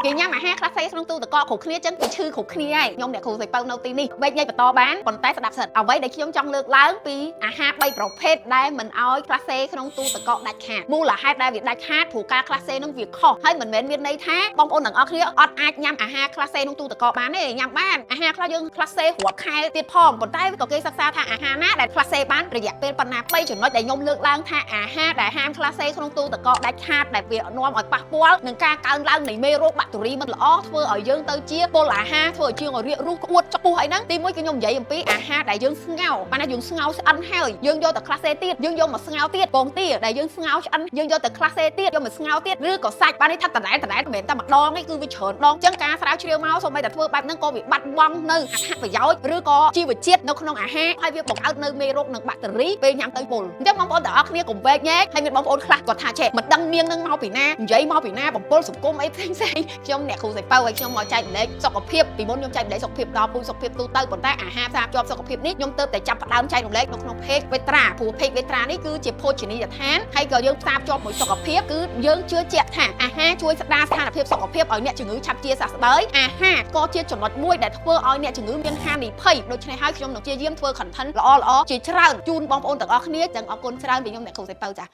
គេញ៉ាំអាហារខ្លះផ្សេងក្នុងទូទឹកកកគ្រប់គ្នាចឹងគេឈឺគ្រប់គ្នាហើយខ្ញុំអ្នកគ្រូសៃពៅនៅទីនេះវែកញែកបន្តបានប៉ុន្តែស្ដាប់សិនអ្វីដែលខ្ញុំចង់លើកឡើងពីអាហារ3ប្រភេទដែលមិនអោយក្លាសេក្នុងទូទឹកកកដាច់ខាតមូលហេតុដែលវាដាច់ខាតព្រោះការក្លាសេនឹងវាខុសហើយមិនមែនមានន័យថាបងប្អូនទាំងអស់គ្នាអត់អាចញ៉ាំអាហារក្លាសេក្នុងទូទឹកកកបានទេញ៉ាំបានអាហារខ្លះយើងក្លាសេរាប់ខែទៀតផងប៉ុន្តែក៏គេសិក្សាថាអាហារណាដែលក្លាសេបានរយៈពេលប៉ុណ្ណា3ចំណុចដែលខ្ញុំលើកឡើងថាអាហារដែលហាមក្លាសេក្នុងទូទឹកកកដាច់ខាតដែលវានាំឲ្យប៉ះពាល់នឹងការកើនឡើងនៃមេរោគបាក់តេរីមិនល្អធ្វើឲ្យយើងទៅជាពុលអាហារធ្វើឲ្យជាងឲ្យរាករូសក្អួតចពុះអីហ្នឹងទីមួយគឺខ្ញុំនិយាយអំពីអាហារដែលយើងស្ងោរបានថាយើងស្ងោរឆ្អិនហើយយើងយកទៅក្លាសេទៀតយើងយកមកស្ងោរទៀតពងទាដែលយើងស្ងោរឆ្អិនយើងយកទៅក្លាសេទៀតយកមកស្ងោរទៀតឬក៏សាច់បានន័យថាដដែលដដែលមិនមែនតែម្ដងទេគឺវាច្រើនដងអញ្ចឹងការស្រាវជ្រាវមកសូម្បីតែធ្វើបែបហ្នឹងក៏វាបាត់បង់នៅអត្ថប្រយោជន៍ឬក៏ជីវជាតិនៅក្នុងអាហារហើយវាបង្កើតនៅមេរោគនិងបាក់តេរីពេលញ៉ាំទៅពុលអញ្ចឹងបងប្អូនទាំងអស់គ្នាកុំវែកញែកហើយមានបងប្អូនខ្លះគាត់ថាចេះមិនដឹងនាងនឹងមកពីណានិយាយមកពីណាបំពុលសង្គមអីផ្សេងផ្សេងខ្ញុំអ្នកគ្រូសៃពៅហើយខ្ញុំមកចែករំលែកសុខភាពពីមុនខ្ញុំចែករំលែកសុខភាពដល់ពូជសុខភាពទូទៅប៉ុន្តែអាហារផ្សារភ្ជាប់សុខភាពនេះខ្ញុំទើបតែចាប់ផ្ដើមចែករំលែកនៅក្នុង page វេត្រាព្រោះ page វេត្រានេះគឺជាភោជនីយដ្ឋានហើយក៏យើងផ្សារភ្ជាប់មួយសុខភាពគឺយើងជឿជាក់ថាអាហារជួយស្ដារស្ថានភាពសុខភាពឲ្យអ្នកជំងឺឆាប់ជាសះស្បើយអាហារក៏ជាចំណុចមួយដែលធ្វើឲ្យអ្នកជំងឺមានហានិភ័យដូច្នេះហើយខ្ញុំនឹងព្យាយាមធ្វើ content ល្អៗជាច្រើនជូនបងប្អូនទាំងអស់គ្នាចឹងអរគុណច្រើនពីខ្ញុំអ្នកគ្រូសៃពៅចា៎។